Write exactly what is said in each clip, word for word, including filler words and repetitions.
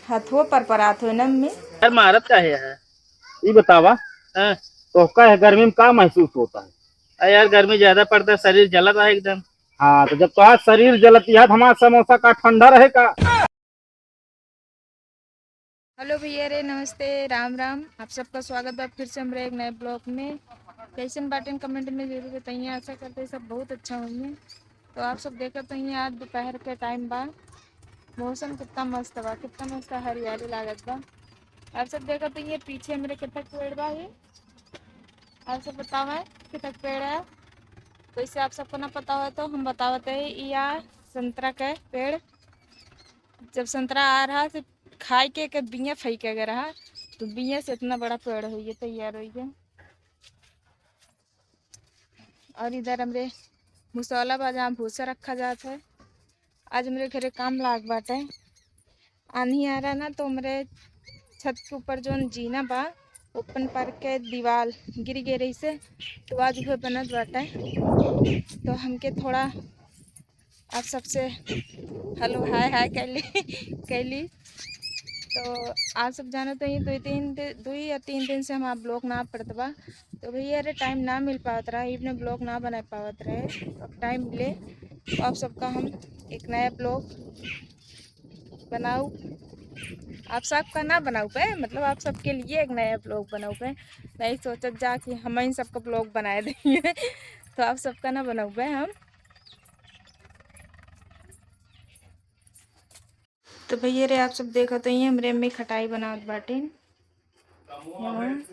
हथुओ पर परात हो ना मम्मी। यार, मारत काहे है? ई बतावा, हाँ। तोहका है गर्मी में का महसूस होता है? अरे यार, गर्मी ज्यादा पड़ता है, शरीर जलत है एकदम। हाँ, तो जब तोहार शरीर जलत है, तो हमारा समोसा का ठंडा रहे का? हेलो भैया रे, नमस्ते, राम राम। आप सबका स्वागत बा फिर से हमरे एक नए ब्लॉग में। कैसन बाटेन, कमेंट में जरूर बताइए। आशा करते हैं सब बहुत अच्छा होइए। तो आप सब देखत होइए, आज दोपहर के टाइम बा, मौसम कितना मस्त बा, कितना मस्त हरियाली लागत बा। आप सब देखत होइए पीछे हमरे कितना पेड़ बा ये। आप सब बतावा कितना पेड़ है, वैसे आप सबको ना पता हो तो हम बतावत है। या संतरा के पेड़, जब संतरा आ रहा तो खाए के, के बिया फेंके के रहा, तो बिया से इतना बड़ा पेड़ होइए, तैयार होइए। और इधर हमरे मुसौला बा, जहाँ भूसा रखा जात है। आज हमरे घरे काम लाग बाटे, आन्ही आ रहा ना, तो हमरे छत के ऊपर जौन जीना बा, ओपन पर के दीवाल गिर गए रही से, तो आज उहे बनत बाटे। तो हमके थोड़ा आप सबसे हेलो, हाय, हाय कैली, कैली। तो आप सब जानत होइए, दुई तीन दि-, दुई या तीन दिन से हमार ब्लॉग ना पड़त बा। तो भैया रे, टाइम ना मिल पावत रहा, इवने ब्लॉग ना बना पावत रहे। अब टाइम मिले तो आप सबका हम एक नया ब्लॉग बनाऊ। आप सबका ना बनाऊ पे, मतलब आप सबके लिए एक नया ब्लॉग बनाऊ पे। नहीं सोचत जा कि हम इन सबका ब्लॉग बनाए देंगे तो आप सबका ना बनाऊ पे हम। तो भैया रे, आप सब देखत होइए, हमरे अम्मी खटाई बनावत बाटिन। हाँ।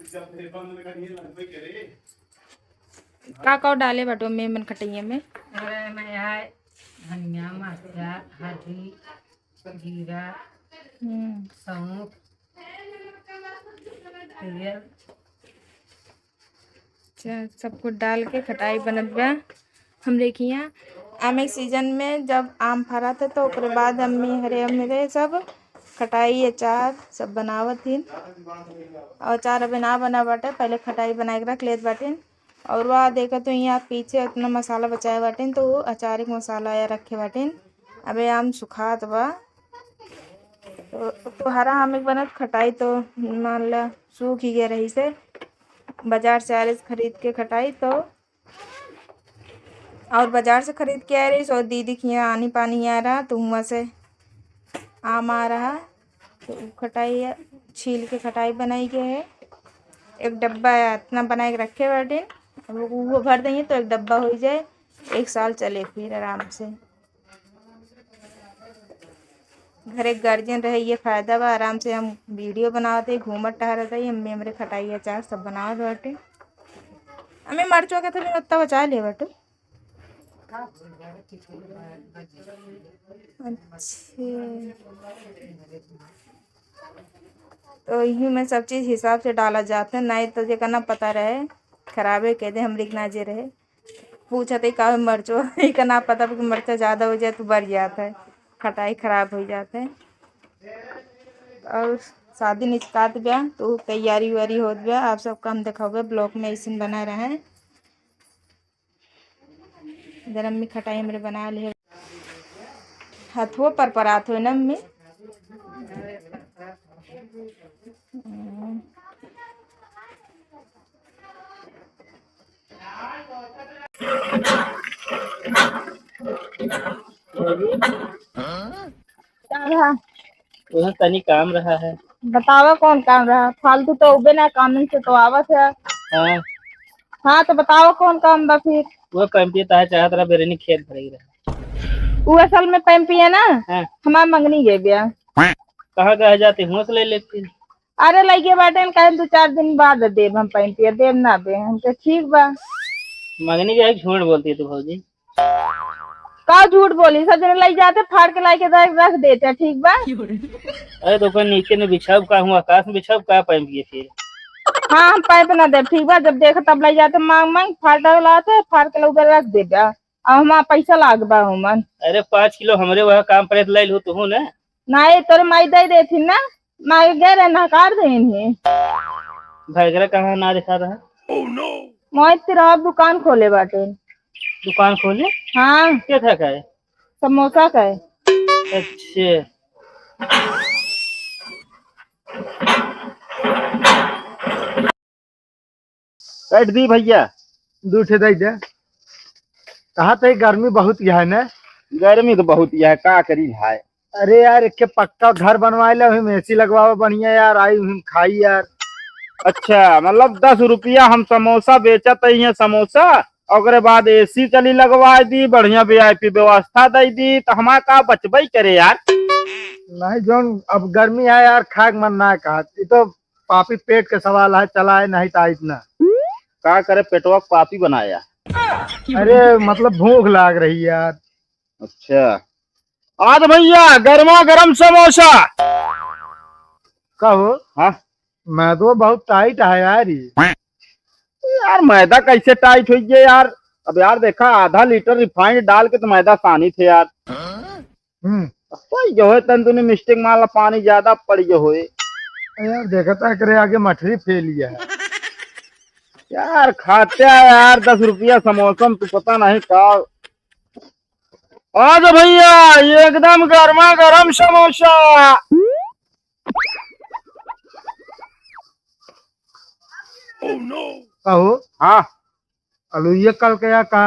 का का डाले बाटो अम्मी मन खटैया में? अरे, में है धनिया, मरचा, हल्दी, जीरा, हम्म। सौंफ, तेल। अच्छा, सब कुछ डाल के खटाई बनत बा। हमरे खियाँ आम के सीजन में जब आम फरत है, तो ओकरे बाद अम्मी हरे हमरे सब खटाई, अचार सब बनावत हिन। और अचार अबे ना बना बाटे, पहले खटाई बनाए के रख लेत बाटिन। और वह देखत हो, यहाँ पीछे इतना मसाला बचाए बाटिन, तो उ अचार के मसाला या रखे बाटिन। अबे आम सुखात बा, तो, तो हरा आम एक बनत खटाई, तो मान ला सूख ही गया रही से। बाजार से आए रही खरीद के खटाई, तो और बाजार से खरीद के आए रही सो दीदी के यहाँ आनी पानी आ रहा, तो हुआँ से आम आ रहा, तो उ खटाई छील के खटाई बनाई के है। एक डब्बा इतना बनाए के रखे बाटिन, अब वो भर देंगे तो एक डब्बा हो जाए, एक साल चले फिर आराम से। घरे गार्जियन रहे, ये फायदा बा, आराम से हम वीडियो बनावत है, घूमत टहरत है, अम्मी हमरे खटाई अचार सब बनावत बाटे। अम्मी मरचो के थोड़ी उत्ता बचा ले बाटे। अच्छा, तो यही में सब चीज हिसाब से डाला जात है, नहीं तो जेकर ना पता रहे, खराबे कह दे, हमरे के ना जे रहे। पूछत है का मरचो, एका ना पता कि मरचा ज्यादा हो जाए तो बढ़ जात है, खटाई खराब हो जात है। और शादी निचकात बा, तो तैयारी वारी होत बा, आप सबका हम देखावे ब्लॉग में ऐसे बना रहे। इधर अम्मी खटाई हमरे बना ले, हथुओ पर परात हो ना अम्मी। हम्म। का रहा? उधर तनी काम रहा है। बतावा कौन काम रहा? फालतू तो उबे ना काम से तो आवत है। हाँ। हाँ, तो बतावा कौन काम बा फिर? वो पंपिया ताहे चाहत रहा, बेरनी खेत भरई रहा। वो असल में पंपिया ना, हाँ। हमार मंगनी गए बिया। कहाँ गए जाते हुआ से ले लेते? अरे लइके बाटे न, कहे दो चार दिन बाद देब हम पंपिया, देब ना दे, हम कहे ठीक बा। मंगनी के एक झूठ बोलती है तू भौजी। का झूठ बोली, सब जने लई जाते, फाड़ के लाई के रख, रख देते, ठीक बा। अरे तो ओकर नीचे में बिछाब का हुआ, आकाश में बिछाब का पंपिया फिर? हाँ, हम पाइप ना देब, ठीक बा, जब देख तब लई जाते, मांग मांग फाड़ लाते, फाड़ के उधर रख देबे। अब हमार पैसा लाग बा हमन। अरे पाँच किलो हमरे वहाँ काम पड़े तो ले लू तू ना। नहीं, तोरे माई दे देथिन ना, माई गए रहे नहकार देन ही। भैगरा कहाँ ना दिखा रहा? मोहित तेरा दुकान खोले बाटे। दुकान खोले? हाँ। के था का है? समोसा का है। अच्छे। काट दी भइया। दू ठे दे दे। कहा तो गर्मी बहुत ही है ना? गर्मी तो बहुत ही है, का करी भाई? अरे यार, एक के पक्का घर बनवाए ला, वही में एसी लगवावा बढ़िया यार, आई वही में खाई यार। अच्छा, मतलब दस रुपया हम समोसा बेचत है, ये समोसा, ओकरे बाद एसी चली लगवा दी, बढ़िया वीआईपी व्यवस्था दे दी, तो हमारा का बचबे करे यार? नहीं, जौन अब गर्मी है यार, खाए के मन ना कहत। ये तो पापी पेट के सवाल है, चलाए नहीं तो इतना। का करे, पेटवा के पापी बनाया। अरे, मतलब भूख लाग रही यार। अच्छा, आज भइया गरमा गरम समोसा। कहो। हाँ। मैदो बहुत टाइट है यार ये। यार, मैदा कैसे टाइट हो गया यार? अब यार, देखा, आधा लीटर रिफाइंड डाल के तो मैदा सानी थे यार। हम्म। सही जो है, तन तूने मिस्टेक मारला, पानी ज्यादा पड़ गयो होए। यार, देखा था, एकरे आगे मठरी फेल गया है। यार, खाते हैं यार, दस रुपया समोसा में, तू पता नहीं का। आ जा भइया, ये एकदम गर्मा गर्म समोसा। कहो। हाँ। अलुइया कल के या का?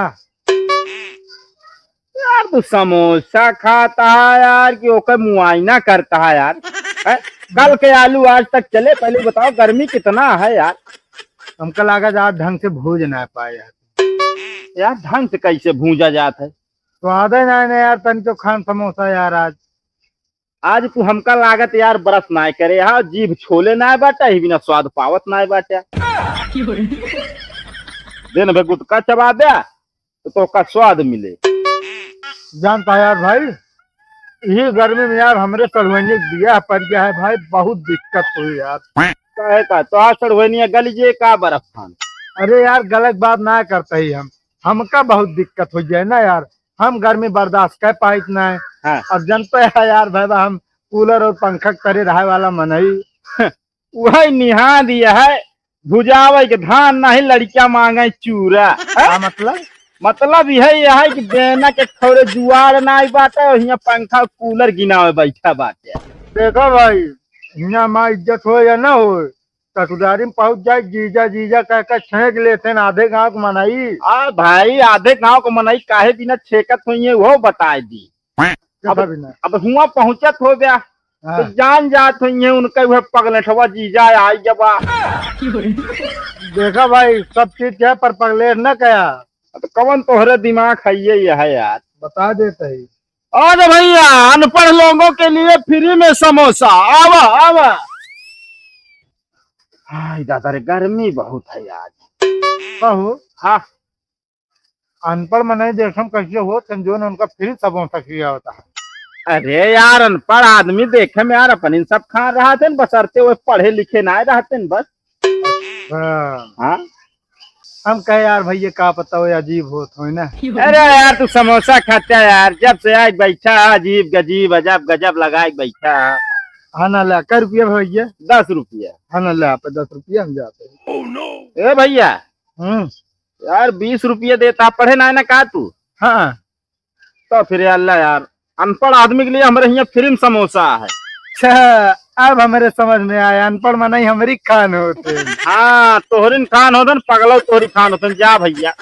यार, तू समोसा खाता है यार, कि ओकर मुआयना करता है यार? हैं? कल के आलू आज तक चले? पहले बताओ, गर्मी कितना है यार? हमका लगा आज ढंग से भूज ना पाए यार। यार, ढंग से कैसे भूजा जात है? स्वाद ही ना है ना यार, तनिको खान समोसा यार आज। आज तू हमका लागत यार ब्रश नाय करे हा, जीभ छोले नाय बाटे, ही बिना स्वाद पावत नाय बाटे। दिन भर गुटखा चबा दे, तो तोका स्वाद मिले। जानता है यार भाई, यही गर्मी में यार हमरे सड़वैनी के बियाह पड़ गया है भाई, बहुत दिक्कत हुई यार। काहे का? तो आज सड़वैनिया गल जे का बर्फ खान? अरे यार, गलत बात ना करते ही हम, हमका बहुत दिक्कत हो जाए ना यार, हम गर्मी बर्दाश्त कर पाइत ना है। हाँ। और जनते है यार भाई, हम कूलर और पंखा के तरे रहे वाला मनई। वही निहान दिया है, भुजावे के धान नहीं, लड़कियां मांगे चूरा। हाँ? का मतलब? मतलब यह, यह है कि बेना के खौरे जुआर नाई बाटे, और हियां पंखा कूलर गिनावे बैठा बाटे। देखो भाई, हियां माँ इज्जत हो या ना हो, ससुरारी में पहुंच जाए, जीजा जीजा कह के छेंक लेते हैं आधे गांव के मनई। आ भाई, आधे गांव के मनई काहे बिना छेकत हुई है, वो बताए दी। अब, बिना? अब हुआ पहुंचत हो गया, हाँ। तो जान जात हुई है उनके, वह पगलेठवा जीजा आई जबा। देखा भाई, सब चीज क्या पर पगलेठ न कया। अब कवन तोहरे दिमाग है ये, ये है यार। बता देते ही। और भैया, अनपढ़ लोगों के लिए फ्री में समोसा। आवा, आवा। हाय दादा रे, गर्मी बहुत है आज। कहो। हाँ। अनपढ़ मनई देखम कैसे हो, तन जोन उनका फ्री समोसा खिया होता है। अरे यार, अनपढ़ आदमी देखे में यार, अपन इन सब खा रहा थे, बसरते हुए पढ़े लिखे ना रहते बस। हाँ। हाँ? हम कहे यार भैया, का पता हो, अजीब होत हो ना। अरे यार, तू समोसा खाते है यार, जब से आज बैठा है, अजीब गजीब, अजब गजब लगाए बैठा है। हाँ ना, ला, कै रुपया भैया? दस रुपया। हाँ ना, ला, पे दस रुपया हम जाते हैं। ए भैया। हम्म। यार, बीस रुपया देता, पढ़े ना, ना का तू? हाँ। तो फिर अल्लाह यार, अनपढ़ आदमी के लिए हमरे हियाँ फ्री में समोसा है। अच्छा, अब हमरे समझ में आया, अनपढ़ मनई हमरी खान होते। हाँ, तोहरिन खान होतन, पगलो तोहरी खान होतन। जा भैया।